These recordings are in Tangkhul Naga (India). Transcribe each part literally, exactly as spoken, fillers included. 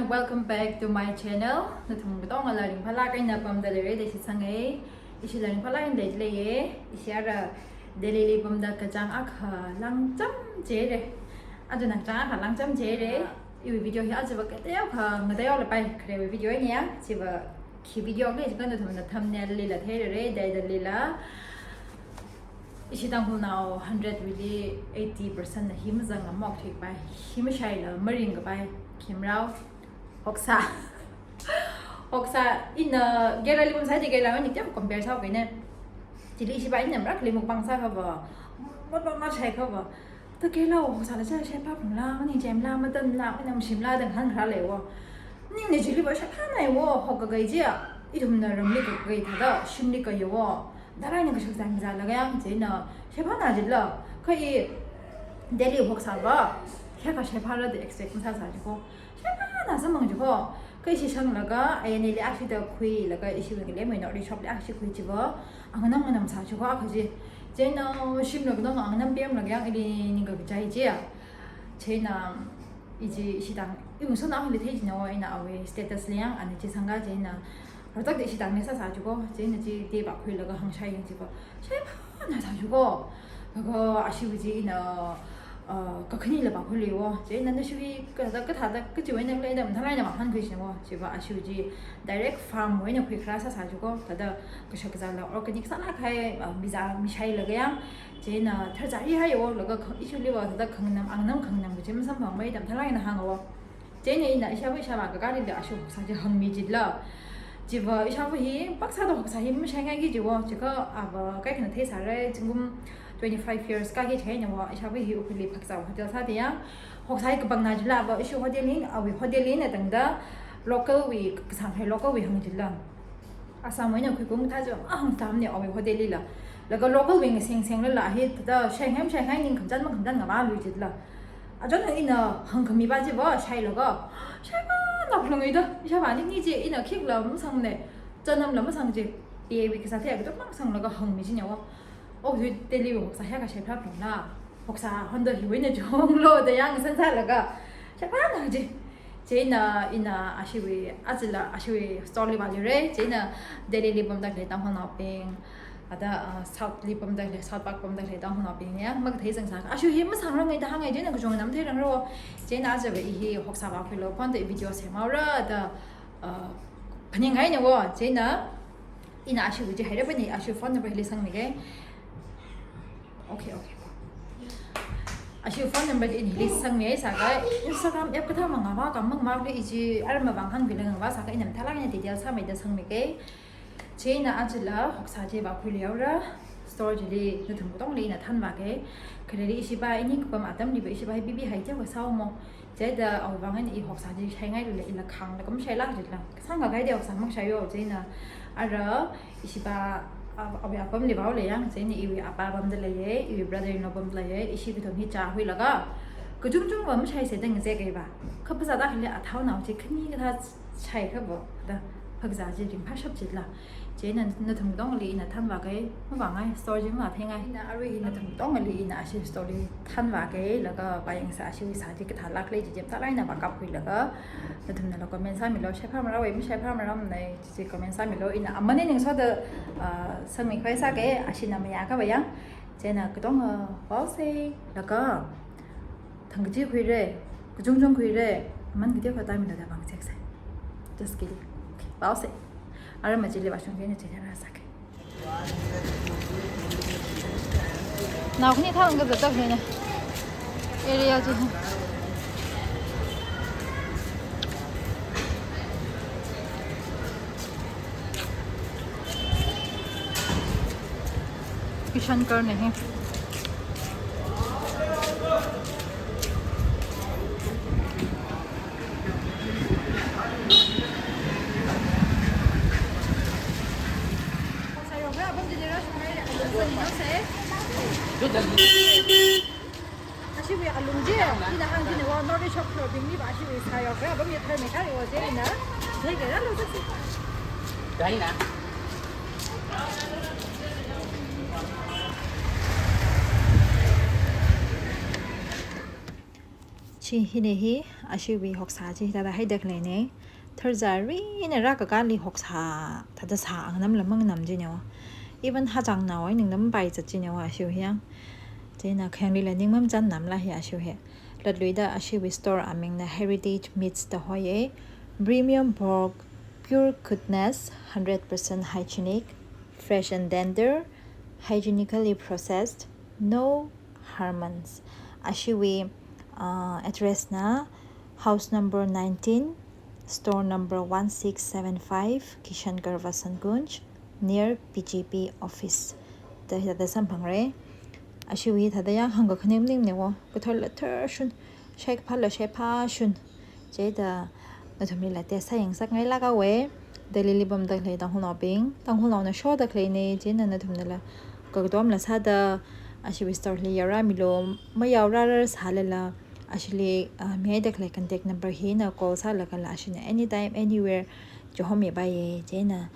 Welcome back to my channel. Nathum katongala ringphālāk eina pamda leira da shitsanga. Ishila ringphālāk eina leilei. Ishi ara Delhili pamda kachāng akha lāngcham jihaira. Aja nang chāng akha lāngcham jihaira. Iwui video hi ajava kateokha ngateola pai khare video niya. Chiva khi video ni jiakha nathumna thumbnail lila theira, Delhilila. Ishi Tangkhulnao hundred wui eighty percent na hi mazangngaimok thuipai, hi mashaila maringkapai, khi marao, hoksā. Hoksā, ina Kerala li pamsai da Kerala wui eina teokha compare sāhaokahaina. Chili ishiva ina marakhali mukbang sākhava, mot mot mot shaikhava. Da Kerala wui hoksāla chi shaiphā phungla, maning chemla, matanla, manam shimla da ngahānkhala leiwo. Maningna chiliva shaiphānaiwo, hok kakai chiya. Ithumna ramli kakai thāda, shimli kaiwo. Darāna kashak zang zalaga yang chieina shaiphāna jila. Kha i Delhi hoksāva, kayākha shaiphāra da expect masāsā jiko. Shaiphāna samphang jiko. Kha ishi shanglaga, ayarli akshida khuilaga, ishiwui ngalemwui North East shopli akshi khui chiva, anganam nganamsā jiko akha chi. Chieina shimlaga nong anganam pemlaga yang ili ningkachai chiya. Chieina, i chi ishi tang, iwui sona hili thei jina wo ina awui status li yang, ana chi sangga chieina, Rātak da ishi tangli sāsā jiko, chieina chi te vākhuilaga hāngshai yang chiva. Shaiphānasā jiko. Laga ashiwui chi ina, uh, kakhanila vākhuiluiwo. Chieina nashiwui kathāda, kathāda, kachiwui eina leida mathālāk eina vāhānkhui shina wo. Chiva ashiwui chi direct farm wui eina khuikharā sāsā jiko. Thāda kashak zala organic sālāk kahai, uh, miza mishailaga yang. Chieina tharchari haiwo, laga kha-, ishiliva thāda khanganam, anganam khanganam kaji masamphangmei da mathālāk eina hāngawo. Chieina ina ishāva ishāvā kakarila ashi hoksā chi hāngmi jila. Chiva ishāva hi, pāksāda hoksā hi mashaingaiki jiwo, chiakha ava kaikhana theisāra, zingkum twenty-five years kāki chieina wo, ishāva hi Ukhrulli phakzā hotel sāda ya. Hoksā hi kapangna jila ava ishi hotel li, awui hotel li eina tangda, local wui, kasāng hai local wui hāng jila. Assam wui eina khuikung thā chi, ah, hāngtamna awui hotel lila. Laga local wui ngaseng senglala hi, thāda shaingai mashaingai ningkhamchan makhamchan ngavālui jila. Achon ina hāngkhami va chiva, shailaga. Shaiphāna phalungi da, ishāvāni ni chi ina khikla masangna, chanamla masang chi, pe wui kasā thei kato masanglaga hāngmi jina wo. Oh, hui Delhi wui hoksā hiyākha shaiphā phalungla. Hoksā honda hiwui eina chunglo da yang sansālaga. Shaiphāna ji. Chieina ina ashiwui, achila ashiwui store li vāluira, chieina Delhili pamda khalei Tangkhulnaobing, ada, uh, South li pamda khalei, South Park pamda khalei Tangkhulnaobing ya, makathei zangsā. Ashi hi masāngranga da hāngai chieina kachungana matheirangra wo. Chieina aja va i hi hoksā vākhuilu, phone da video semhaora da, uh, phaningngaina wo. Chieina ina ashiwui chi haira bani, ashiwui phone number hili sangmiga. Okay, okay. Ashiwui phone number chi ina hili sangmi sāga, Instagram app kathā mangava ka mangmavali i chi arma vang hāngkhuila ngavā sāga, ina mathālāk eina detail sāmida sangmiga. Chieina achila hoksā chi vākhuiluihaora, store chili nathum katongli ina thanvāga. Khareli ishiva ini kapam atamliva ishiva hi bibi hai teokha sāomo. Chieina awui vang eina i hoksā chi shaingailala ila khānglaga mashailāk jila. Kasāngkha kahaida hoksā makashaiyo, chieina ara ishiva, a, awui apamli vāhaola yang, chieina iwui apa pamda leiya, iwui brother-in-law pamda leiya, ishi kathum hi chāhuilaga. Kachungchungva mashaisa da ngazek kaiva. Kha phasā da khalei athao nao chi khani kathā shaikhava da phakzā chi ringphāshap jila. Chieina nathum katongli ina thanvāga, mavāngai, store chi mavātheingai. Ina arui hi nathum katongali ina ashi store li thanvāga, laga vāyangsa ashiwui sā chi kathālākla chi chi mathālāk eina vākapkhuilaga. Nathumnala comment sāmilu, shaiphāmara wei, mashaiphāmaramana, chi chi comment sāmilu, ina aman eina ningsoda, uh, sangmikhavai sāga, ashina mayākhavai yang. Chieina katong, uh, vaose, laga. Thang kaji khuira, kachungchung khuira, aman kateokha time lo da vāngazeksai. Just kidding. Okay, vaose. Ara machili vāshungki ni chili rāsāki. Nao khani thang kaza tak ni na. Area ji. Kishan Kar nahi. Ashiwui alung chi, ina hāngchina wo, North East shop lo bingli va ashiwui sāyo, kha bam ya thar me kha yo chi ina, thei kha lo chi. Dai na. Chi hina hi, ashiwui hoksā chi thāda haida khaleina. Tharzarina rākakāli hoksā, thāda sā angnamla mangnam jina wo. Even hachāngnao eina ningna mapaizat jina wo ashiwui hi yang. Chieina khayanglila ning mamachānnamla hi ashiwui hi. Latluida ashiwui store amingna Heritage Meats da hoiya. Premium pork, pure goodness, hundred percent hygienic, fresh and tender, hygienically processed, no hormones. Ashiwui, uh, address na house number nineteen, store number one six seven five, Kishan Garh, Vasant Kunj, near B J P office. Da hithāda samphangra. Ashiwui thāda yang hāngkhangai maningmana wo, kathar la tharshun, shaikaphā la shaiphāshun. Chieina nathumlila test sāyangsak ngailāk haowa. Delhili pamda khalei Tangkhulnaobing, Tangkhulnaona shoda khaleina, chieina nathumnala katomla sāda ashiwui store li yaorāmilu, mayaorārar sālala, ashili, ah, mihaida khalei contact number hina call sālagala ashina anytime, anywhere, chihomi paiya, chieina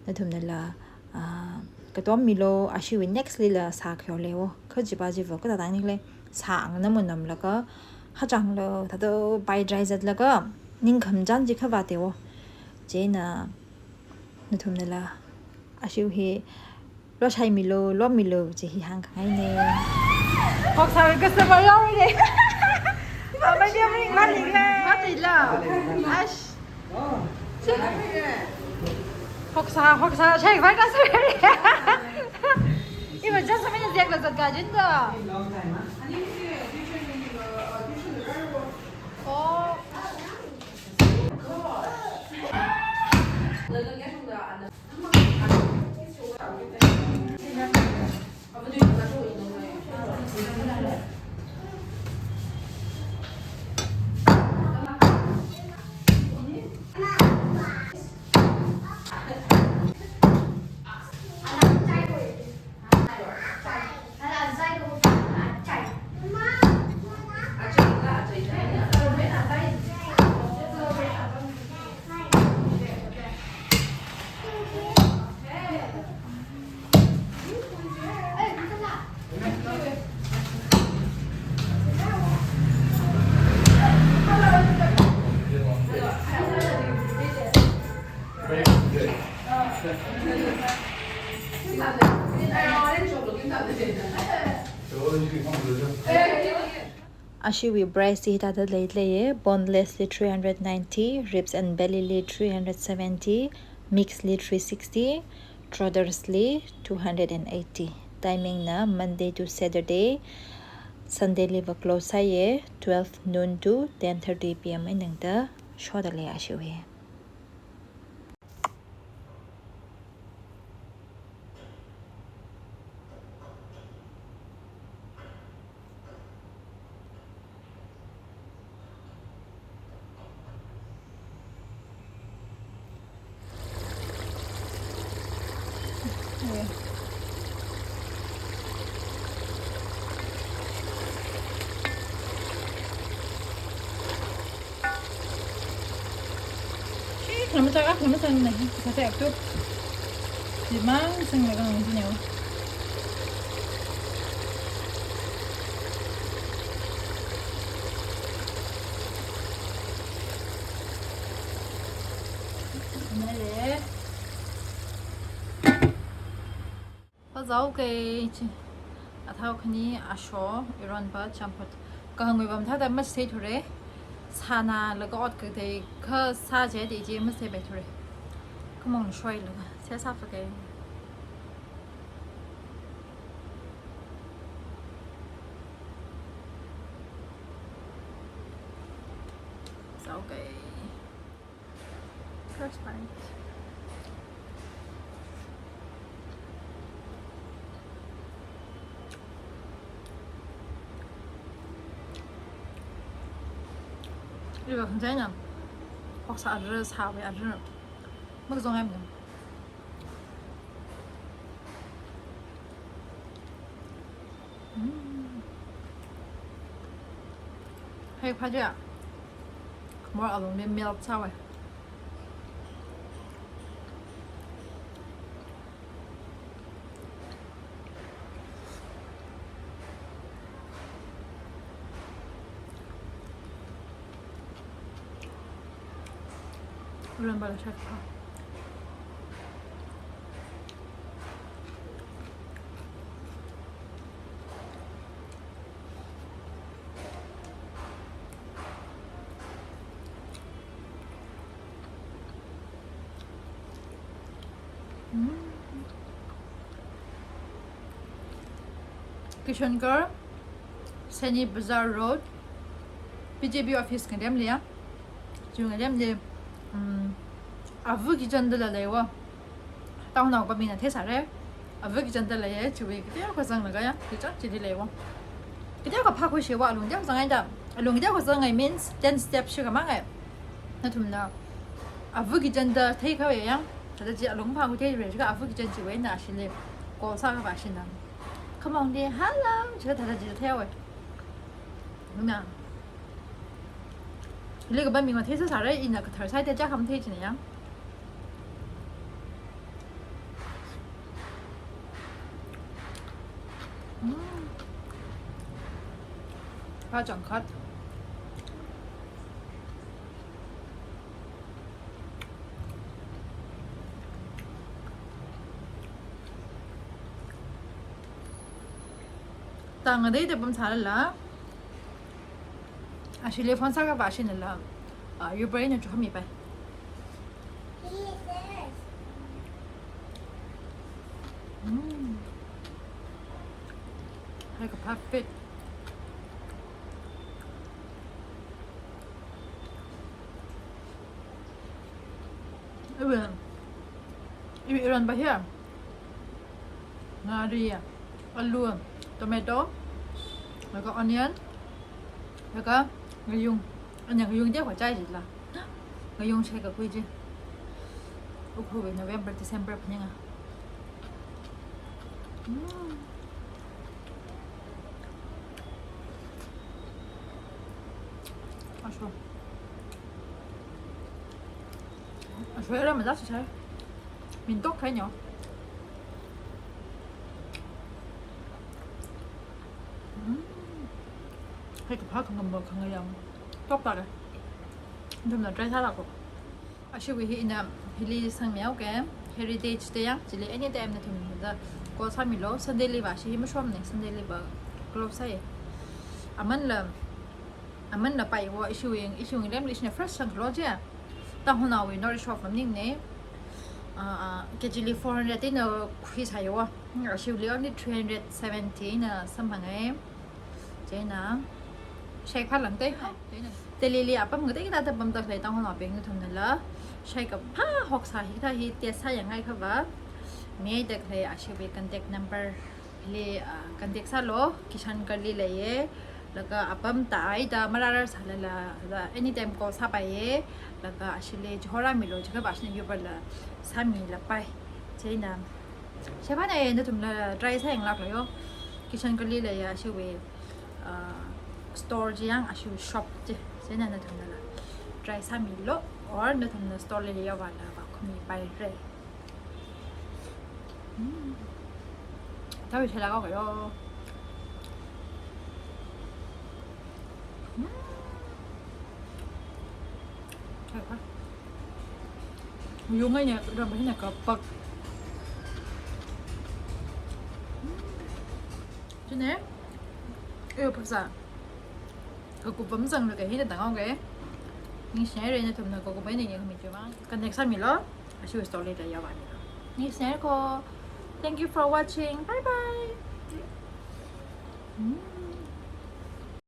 nathumnala, ah, katommilu, ashiwui next lila sā khayao lei wo, kajipa chiva kathāda ni khalei, sā angnam angnamlaga, hachānglu, thāda pai dry zatlaga, ning khamachān chi khavāte wo. Chieina nathumnala ashiwui hi lotshaimilu, lommilu, chi hi hāngkhangaina. Hoksā customer yaorai. Amai dia ming mani le. Mati la. Ash. Hoksā, hoksā, shaiphā kasā. Iva just a minute, dia kala zat kajin da. Oh. Ashiwui price chi hithāda leilei ye, boneless li three hundred ninety, ribs and belly li three hundred seventy, mix li three sixty, trotters li two hundred and eighty. Timing na Monday to Saturday, Sunday liva close sāya, twelve noon to ten thirty P M eina tangda shoda lei ashiwui. Khi khalamatā, khalamatā na hi, kasā te aktu. Dimang sanglaga nganjineo. Nale. Pazao kei chi. Athao khani, asho, ironba, champot. Kahāngwui pam thāda machitheithure. Sāna laga ot kathei kasā chi da chi machitheipaiture. Khamong shoilaga, sāsā fakei. Pazao kei. First bite. Iva khangaina. Hoksā ara, sāwui ara. Makazong em. Mm. Hei, phaja. Khamor alungli melt sāwai. Ironbala shakha. Mm. Kishan Garh, Seni Bazar Road, B J P office ngalemli ya. Chi ngalemli, mm, Ava Kichen dala leiwo. Town hall pamina theisāra. Ava Kichen dala leiya, chiwui kateokha zanglaga ya, kichang chili leiwo. Kateokha phākhui shiwa alung kateokha zangngaida. Alung kateokha zangngai means ten step shikha mangai. Nathumna Ava Kichen da theikhavai ya. Thāda chi alung phākhui theira jiakha Ava Kichen chiwui eina ashili call sākhavai ashina. Come on de, hello. Jiakha thāda chi theihaowa. Nuna. Hili kapam mi matheisāsāra, ina kathar sāda chā khamathei china ya. Mm. Kachangkhat. Tang ngateida pamsālala. Ashili phone sākhavai ashinala. Ah, Uber eina chukhami pai. Mm. Hai kaphā fit. Iwui, iwui ironba hiya. Ngari, alu, tomato, laga onion, laga ngayung. Ana ngayung de kachai jila. Ngayung shaikakhui ji. Ukhrulwui November, December phaninga. Mm. Asho. Asho era maza sisai. Mintok khai nyo. Mm. Hai kaphā khangam khangayam. Tok ta re. Nathumna try sāra ko. Ashiwui hi ina hili sangmihaoke, Heritage da ya, chili anytime nathumna call sāmilu, Sunday liva ashi hi mashomne, Sunday liva close sāya. Amanla, amanla paiwo, ishiwui, ishiwui lemli ishina fresh sanglo je. Tanghonaowui nourish of maningne. Ah, ah, K G li four hundred eina khui sāyawo. Ashiwuili only three hundred seventy eina samphangai. Chieina, shaiphā langtei. Chieina, Delhi li apam ngateida pamda khalei Tangkhulnaobing nathumnala, shaikaphā hoksā hikathā hi test sāyāngai khavai, mida khalei ashiwui contact number li, ah, contact sālu, Kishan Garh li leiya, laga apam tāida mararar sālala, la anytime call sāpaiya, laga ashili chihorāmilu, jiakha ashina Uber la sāmilapai. Chieina, shaiphāna e, nathumla try sāyānglāklu yo. Kishan Garh li leiya ashiwui, ah, store chi ya, ashiwui shop chi. Chieina nathumnala try sāmilu, or nathumna store li yaovāla vākhuimipaira. Mm. Tawui shailāk haoka yo. Mm. Shaiphā. Yung eina, rampa hina kapak. Chine, e, paksa. Kakup pamzanglaga hina tānghaoke. Ningshihaira nathumna kakup eina ningkhami chiwui vang. Contact sāmilu, ashiwui store li yaovāmilu. Ningshihaira ko. Thank you for watching. Bye bye. Mm.